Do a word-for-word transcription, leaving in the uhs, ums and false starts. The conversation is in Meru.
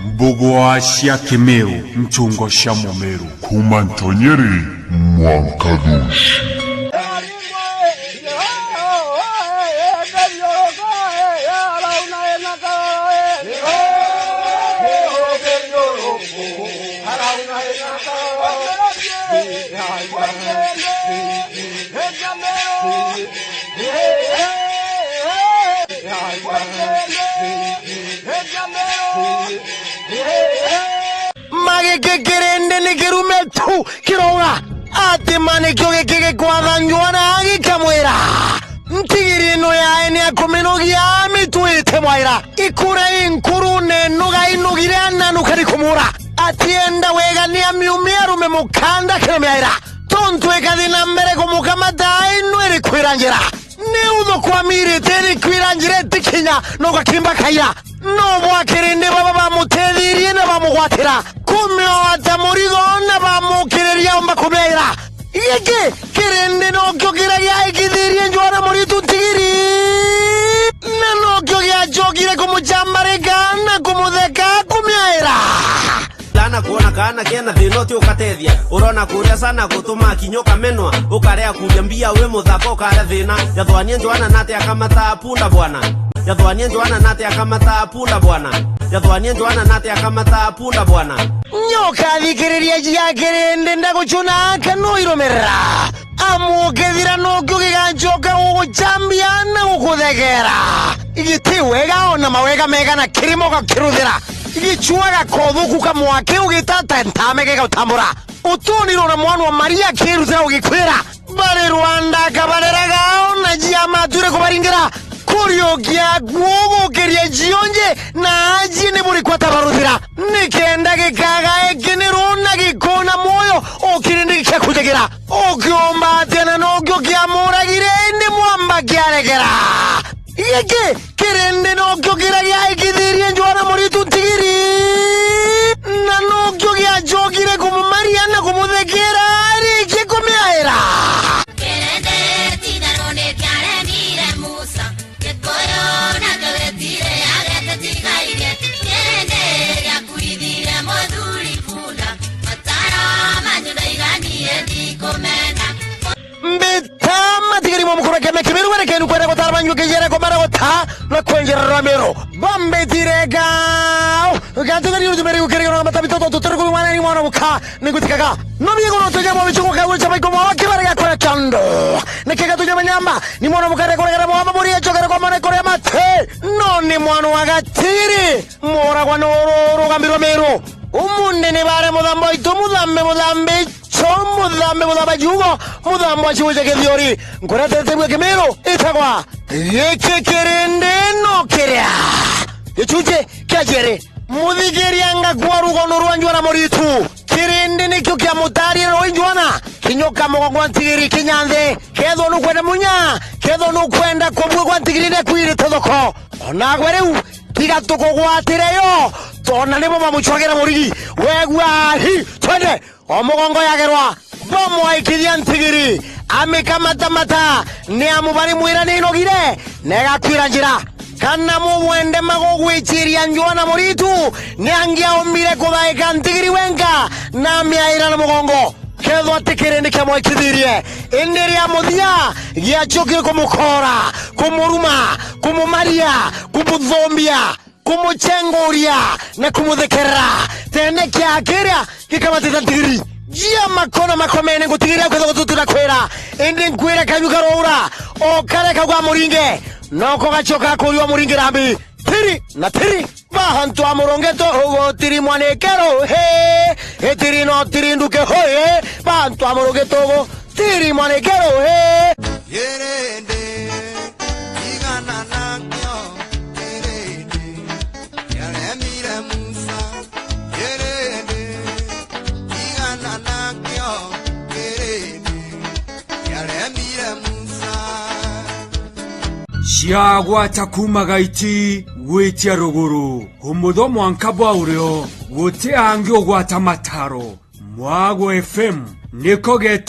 Mbugwa cia Kimiru, nchungo cia Mumiru. Kuuma Ntonyeri mwanka Thuci. Magiki kirindi ni kirume tu kirauga ati ma nikio giki gikwatha Njwana gikamwira, ntigiri ino yae ni akuminogia mitwite mwaira. Ikura inkuru nenuga inugire ananu kari kumura. Atienda wega ni amiumia arume mukanda kiri miaira. Tontu ikathi na mbere kumukamata ino iri kwira njira. Ni uthukwamire tiri kwira njira itikinya na ugakimba kaira. No bwa kirindi baba bamutethirie na bamugwatira. Kumioa ta murigo na bamukiriria omba kumiaira. Giki kirindi nokio kiria giaikithirie Njwana Muritu ntigiri. Na nokio giacokire kumucambarika na kumutheka kumiaira. Kana kwona kaana kena thina uti ukatethia. Urona kuria sana gutuma kinya ukamenwa. Ukarea kuria mbia wi muthaka ukarea thina. Jathwania Njwana nate akamata punda bwana. Jathwania Njwana nate akamata punda bwana. Jathwania Njwana nate akamata punda bwana. Nyoka thikiriria cia kirindi ndagucuna kana uirumira. Amu ukithira nokio gigacoka gugucambia na gukuthegera. Giti wega ona mawega mega na kirimo gakiruthira. Gicuaga kothuku ka mwaki ugitata ntame gigutambura. Utunirwo na mwana wa Maria akirutira ugikwira. Bari Rwanda akabareraga ona ciama atwire kubaringira. Kuriukia gugukiria cionje na aji ni buri kwatabaruthira. Nikenda gikaga ekiniru na gikona mwoyo ukirindi kia kujagira. Ukiumba atia na nokio kiamuragire indi mwamba kiaregera? Giki kirindi nokio kiria giaikithirie Njwana Muritu ntigiri, na nokio giacokire kumumaria na kumuthekera arikie kumiaira. Kirindi ti itheruni kiaremire Musa, Gikuyu nakio gitire agete tigairie, kirindi giakuithirie muthuri bunda, mataro manyu ndaiganie ndikumena. Mbita matigari mwa mukuru keme kimiru were kenu kwenda gutara banyu kijere kumara guta na kwenjera Ramiro. Bambe tirega. Gatu gari utumeri gukirigana na matabi toto tutere kubi mwana ni mwana muka ni gutikaga. No bigo no tuja mwa bichuko ka ucha baiko mwa kibare ga kora chando. Ni kega tuja manyamba ni mwana muka re kora mwa maburi achokera kwa mwana kore mate. No ni mwana wa gatiri. Muragwa no rugambirwa miru. Umunde ni bare muthambo itu muthambe muthambe. Cho muthambe muthamba ciugo, muthambo wa ciugo cia kithiori. Nkuretete bua kimiru itagwa giki kirindi no kiria. Gicunji kia jiri. Muthikiria ngakua rugono rwa Njwana Muritu. Kirindi nikio kia mutarie roi Njwana. Kinyoka mugongo wa ntigiri kinyanthe. Kethwa nukwenda munya, kethwa nukwenda kubua kwa ntigiri ne kwirite thoko. Onagwe riu, tiga tukugwatire yo. Tona nibo bamucwagira murigi. Wegua hi, twende. O mugongo yagerwa, bamwaikithia ntigiri, amikamatamata, ni amu bari mwira ni inogire, na igakwira njira. Kana mumwende magugwichiria Njwana Muritu, ni angiaumire kuthaika ntigiri wenka, na amiaira na mugongo. Kethwa ti kirindi kiamwaikithirie, indi ria muthia giacukire kumukora, kumuruma, kumumaria, kumuthumbia. Kumuchenguria na kumuthekerera. Tene kia kiria gikabatitha ntigiri. Jia makona makomene ngutigiria kwithwa gututu na kwira. Indi nkwira kanyu karoura. O karia kagwa muringe. Noko gacoka kuriwa muringe rambi. Tiri na tiri. Bantu a murungi tugu tiri mwanike ruhi. Itiri no tiri nduke hui. Bantu a murungi tugu tiri mwanike ruhi. Kirindi, tigana nakio, kirindi, kiaremire Musa. Kirindi, tigana nakio, kirindi, kiaremire Musa. Ciagwata kuuma Gaiti gwitia ruguru, umutho mwanka bwa urio, guti angi ugwata mataro. Mwago F M niko getu.